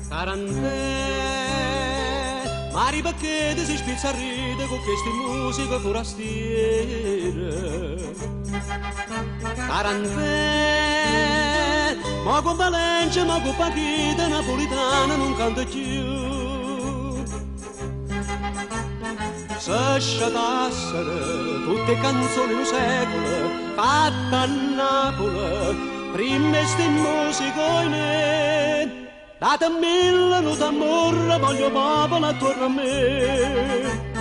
Tarantè, Mari perché ti sei spizzarrita con questa musica forastiera? Tarantè, ma con Valencia, ma con Paquita, napolitana non canta più. Se scetassero tutte canzoni un secolo, fatta a Napoli, prima sti musica in Date mille d'amore, voglio popolo attorno a me.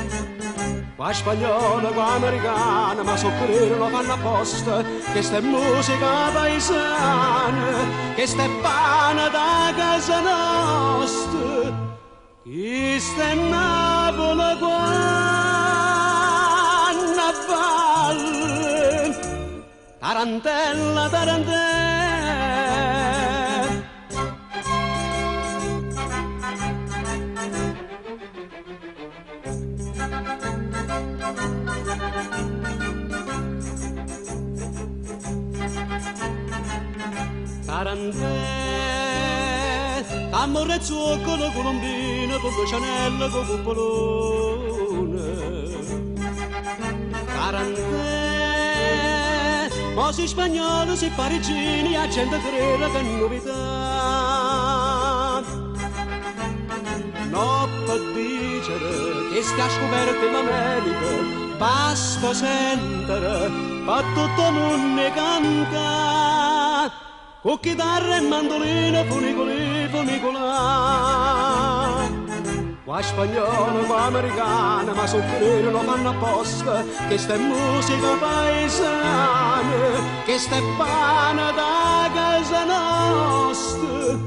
Qua spagnola, qua americana, ma soffrire lo fanno apposta. Questa è musica paesana, questa è pane da casa nostra. Questa è Napoli quando balla. Tarantella, tarantella. Tarantè, amore zucchero colombina, con Chanel, con cupolone. Tarantè, ma si spagnolo, si parigini, a gente crede che novità. No per dicere che sta scoperta in America, basta sentire, per tutto il mondo canta. Con chitarra e mandolino, funicolì, funicolà. Qua spagnolo, qua americana, ma soffrire lo fanno apposta. Questa è musica paesana, questa è pane da casa nostra.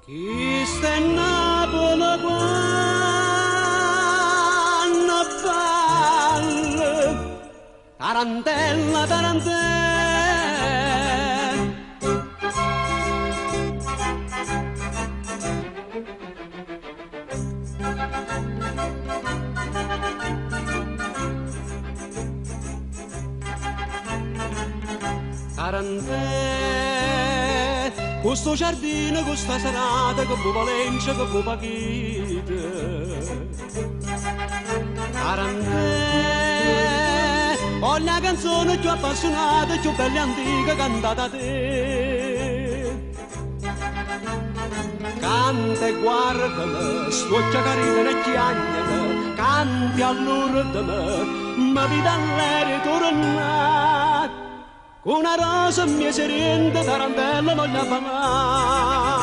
Questa è Napoli quando balla. Tarantella, tarantella. Tarantè, questo giardino, questa serata, che fu Valencia, che fu Paquita. Tarantè, ho la canzone più appassionata, più bella e antica cantata da te. Canta e guardami, sto carina e chiagnami, canti all'urdami, ma vita all'ere torna. Con una rosa mi si rende, tarantella voglio ballare.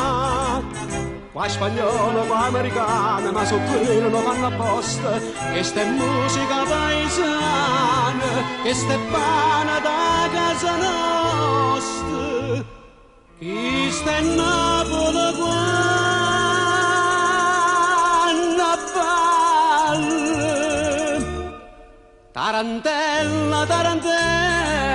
Qua spagnolo, qua americana, ma soffrire lo fanno apposta. Questa è musica paesana, questa è pane da casa nostra. Questa è Napoli quando balla. Tarantella, tarantella.